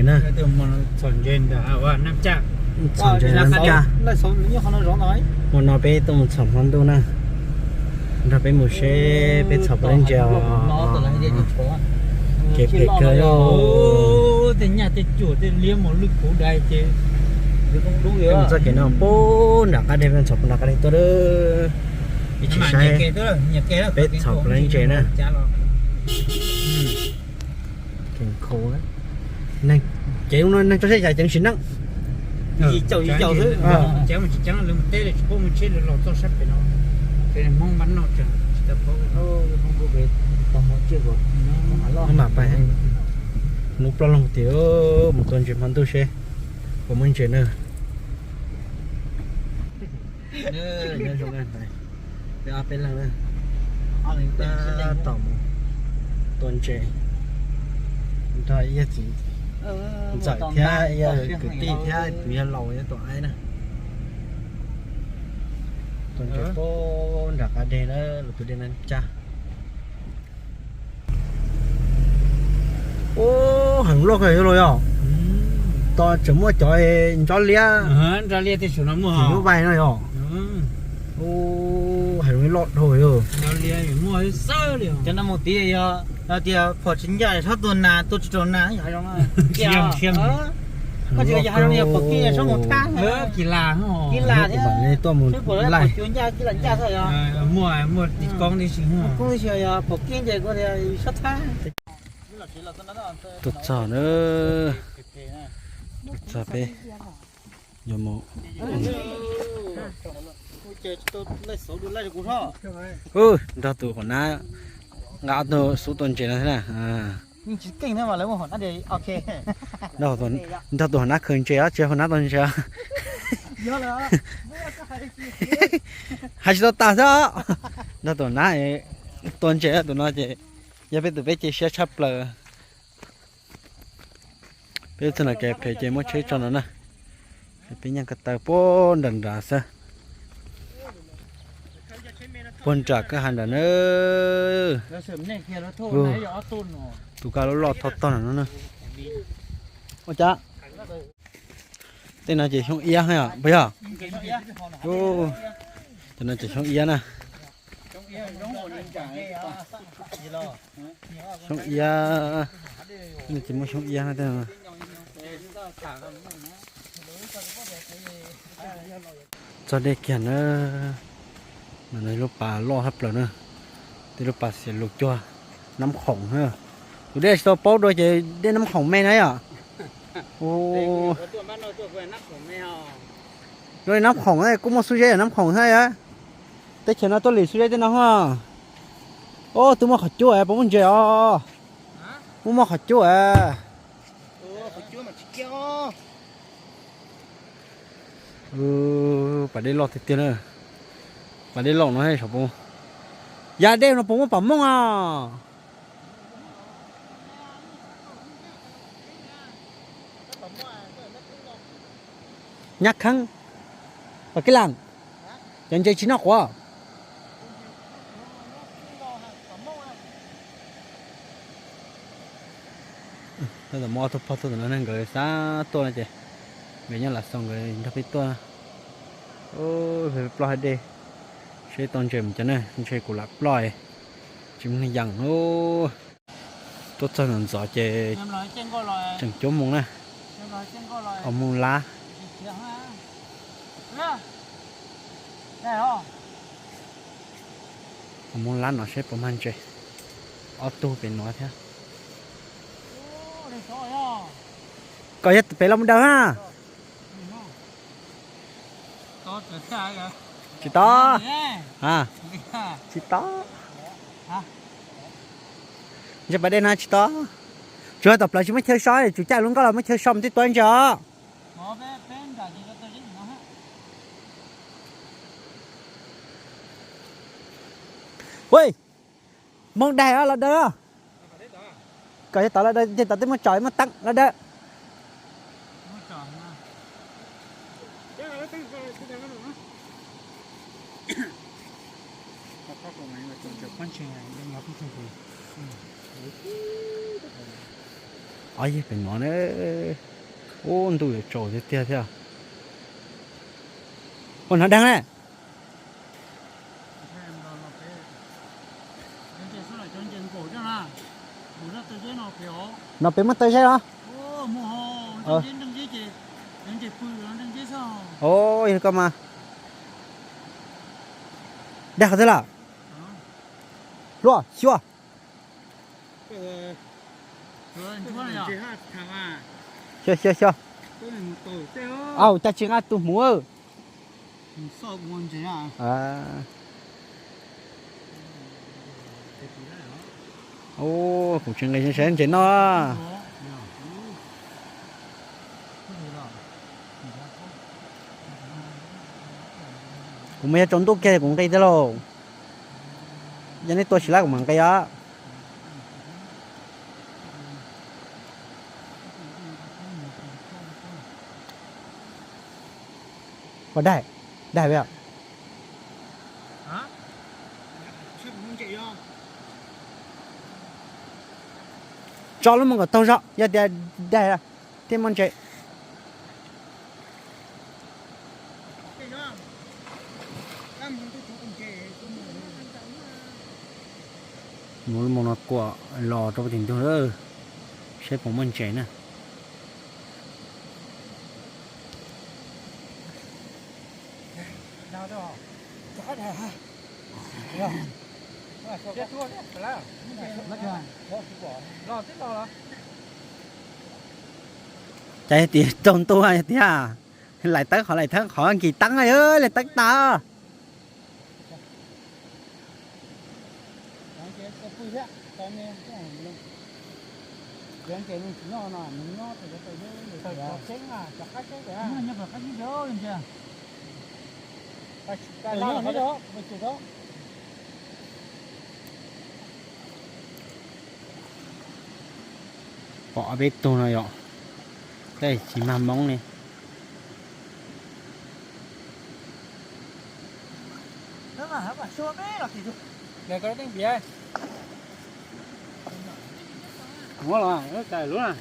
Txhom ntses ntawm Nab Caj. Hmo no peb tuaj mus txhom hmo ntuj na, nrog peb mus seb peb txhom puas ntses os. Ces phem kawg. Tej nyaj tej cuam tej liab mos lwj kuv dai ces txoj kev no puag nram qab deg, peb txhom puag nram qab deg tuaj. Ib tsis saib peb txhom puas ntses na. Ces lub no neeg tso siab cas ceev tsis neej. Mam pais hnub ploj loog tias mus tua ntses hmo ntuj seb puas muaj ntses na. Peb ob peb leeg na, tab tom mus tua ntses nrog ib txiv ntxawm thiab ib kwv tij thiab tus yawg laus yog tus aib na. Tua ntses puag nram qab deg na, lub tus dej Nab Caj. Ub, heev loj kawg los yog. Tos tseem muaj cov ntsob liab, ntsob liab tej lub vais no yog. Ub, heev loj dhau yog. Cov no mus tid yog tias phom tsis ncaj txhob tua nas, tua tsis raug nas. Koj tsis yog hav zoov yog phom kij txhob mus thab. Kij lam thiab, tuaj mus laij. Muaj, muaj koob tib si, yog phom kij ces kuv tias txhob thab. Tuaj txog na, tuaj txog peb yuav mus nrog tus hauv nab, nqa ob tug xub tua ntses no thiab na. Nrog tus hauv nab khaws ntses os, tsis yog hauv nab tua ntses os. Hais tsis tau tas xwb os. Nrog tus hauv nab tua ntses, tus no ces yog peb tus peb cia siab tshaj plaws. Peb txog no kev phem ces muab tsheb tso no na. Peb nyeej ko taw puag nram nrad xwb. Puag nram kwj ha nrad na. Tus kab loj loj thoj tog no na. Ua cas tej no ces xyoob iab yom, puas yog? Tej no ces xyoob iab na. Xyoob iab, ces muaj xyoob iab na. Txog dej kiag na. No lub pas loj tshaj plaws na. Tej lub pas xiav lus cuag Nab Khoom na. Tus dej tsis tau paub dua ces dej Nab Khoom me na yom. Zoo li Nab Khoom kuj muaj xub zeb yog Nab Khoom thiab. Teb chaws no tuaj lim xub zeb tej no. Ub, twb muaj qhov cub es puas muaj ntses os. Muaj, muaj qhov cub es. Pas dej loj tiag tiag na. Pas dej loj no saum poob. Yam dej no puas muaj pam mooj os? Nyab kheeb, pas kib lam, cov ntses tsis noj quav. Tab tom muaj ob tug pog tuaj tom no ne, nkawd xav tuaj no ces nkawd nyob Lav Xaus nkawd nrog peb tuaj. Peb ploj hab dej, seb tau ntses mus cov ne, ntshe kuv lam ploj, tsis muaj yees. Tuaj txog ntxov ces tseem cuaj moos na, ob moos lab. Ob moos lab no seb puas mag ntses. Ob tug pem nuav thiab. Koj yog pem los mus daws na. Tsis tau. Tsis tau. Ntshe pas dej no tsis tau. Tsuas tom plawv tsis muaj chaw so, tsuas caj lub nkoj los muaj chaw so mus tib tua ntses os. Ua, moog daig los daws. Koj yog tod los daws, ntshe tod twb muaj tsom muaj teeb los daws. Ob yig pem no na. Ub, ntuj yuav tsaus tiag tiag thiab. Ua no dag ne. No pem muaj taw zeb los? Os, yog koj mas. Dag qhov twg lawm? Hluas, xyuas. Xyuas, xyuas, xyuas. Au, cas tsis nqa tus hmuv. Kuv tsis nqis saib ntses no. Kuv mas yog tsaus ntuj kiag kuv nqis tiag lauj. Yog nej tua tsis lab kuv mam nqis os. Ua daig, daig peb. Tso lub mus kom taug zog, yog tias daig thiaj muaj ntses. Muab lub moo no kuam los rau puag tim ntug, saib puas muaj ntses na. Cas tias tsaus ntuj tiag, lais tawb qhov lais thawb qhov nkis teeb, lais tawb tas. Pom ob peb tug no yom, tej tsis mag Hmoob li. Muab los, cais lub na.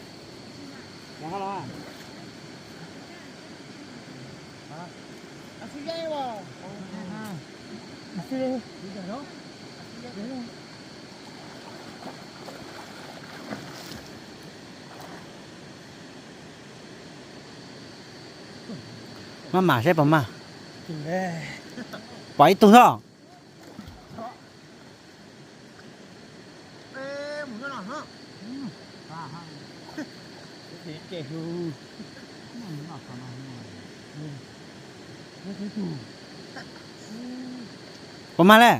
Maj mam saib puas mag. Pom ib tug xwb. Puas mag le?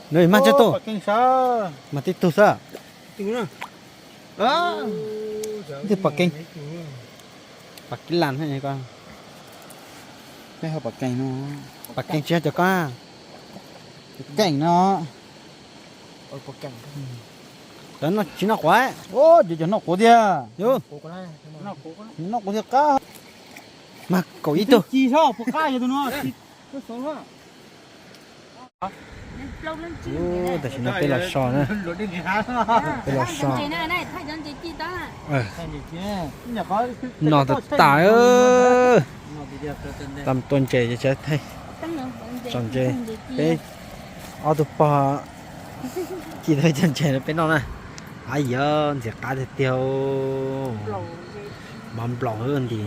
Nws mag tib tug, mag tib tug xwb. Twb pom keeb, pom keeb las, peb ho pom keeb no, pom keeb tsis yog cov koj, keeb no. Cov tsis noj quav, cov noj quav tiag, noj quav tiag qab. Mag kaum ib tug. Tam sim no peb los so na, peb los so. No tas tas. Tam tua ntses ces tso ntses, peb ob tug pog ci tau cov ntses peb noj na. Ab yog ntxim qab tiag tiag. Mov nplaum nti.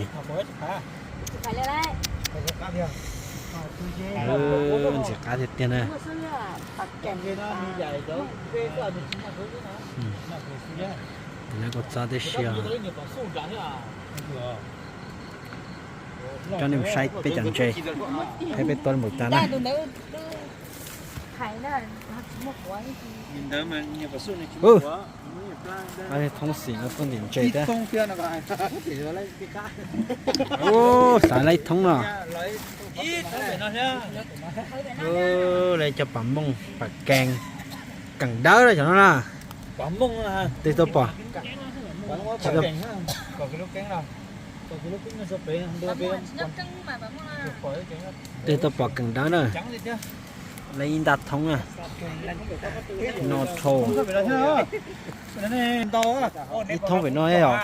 Ntxim qab tiag tiag na. Lawv kuj txog tib si os. Coj nej mus saib peb cov ntses, saib peb tua npaum cas na. Thoob xim no tuaj ntim ntses thiab. Xav laib thoob no. Lawv cov pam mooj pam kees, keem dawb cov no na. Twb tau pom, twb tau pom keem dawb na. Lawv ib nta thoob na. No rho, ib thoob pem no os.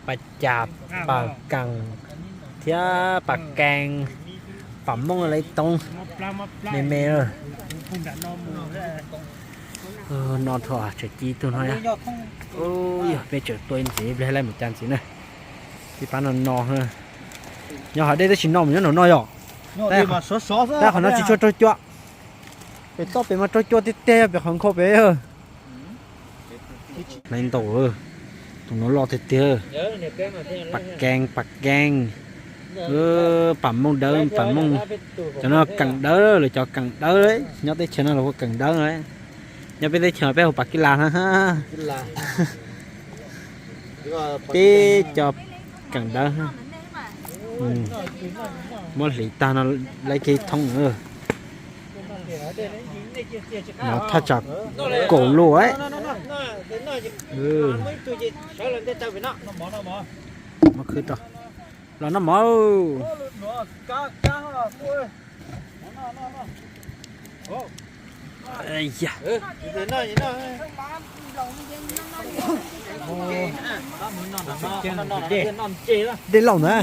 Pas cas, pas kees thiab pas kees, pam mooj lawv ib thoob me me. No rho tseem ci tug no. Yog peb tseem tua ntxiv ib pliag lawm mus cas ntxiv na. Tib pab no no, nyob hauv dej tab sis no mus nyob nraum no yom. Tab qhov no tsis tshua raug cua. Pem toj pem mas raug cua tiag tiag, pem qhov nkhaus pem. Hlais ntau, tus no loj tiag tiag. Pas kees, pas kees. Pam mooj dawb, pam mooj. Cov no keem dawb, lawv cov keem dawb, nyob teb chaws no lawv hu keem dawb. Nyob peb teb chaws peb hu pas kib las na. Peb cov keem dawb. Muab hliv tag no, lawv kiag thoob. No thaj tsam kaum lus. Los noj mov. Dej laum na.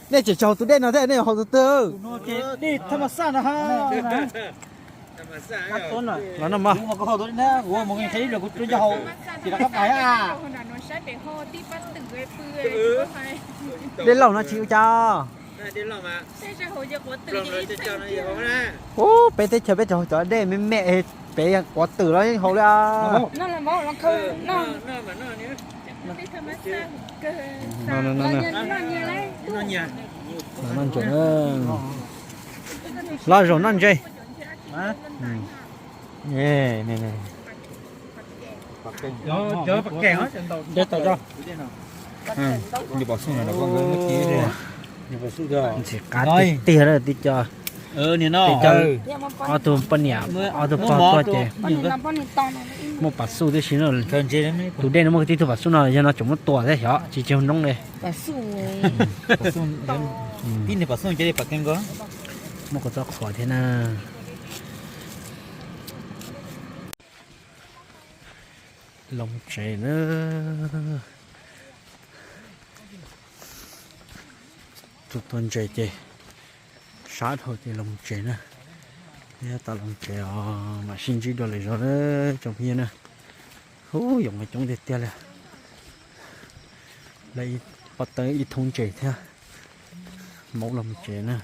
Nej tseem tsaug tus dej no thiab nej yuav haus tus twg? Los noj mov. Dej laum no tsis ua cas. Ub, peb teb chaws peb tseem haus cov dej me me, pem quav twm los yeej haus li. Los noj ntses, los zaum noj ntses. Ntxim qab tiag tiag lawm tib co. Tib co, ob tug poj niam ob tug pog tuaj ces muaj pas xuj tib si na. Tus dej no muaj tib tug pas xuj no, yog no tseem muab tua thiab xyov tsis tsis noob li. Muaj qhov txob qhuav thiab na. Loo tsev na. Tus tua ntses ces sab dhau ces loo tsev na. Neb tau loo tsev os, mam sib ntsib dua lwm zaus na tsoom phooj ywg na. Ub, yoov mas coob tiag tiag li. Lawv pov tawb ib thoob ntses thiab. Maub loo tsev na.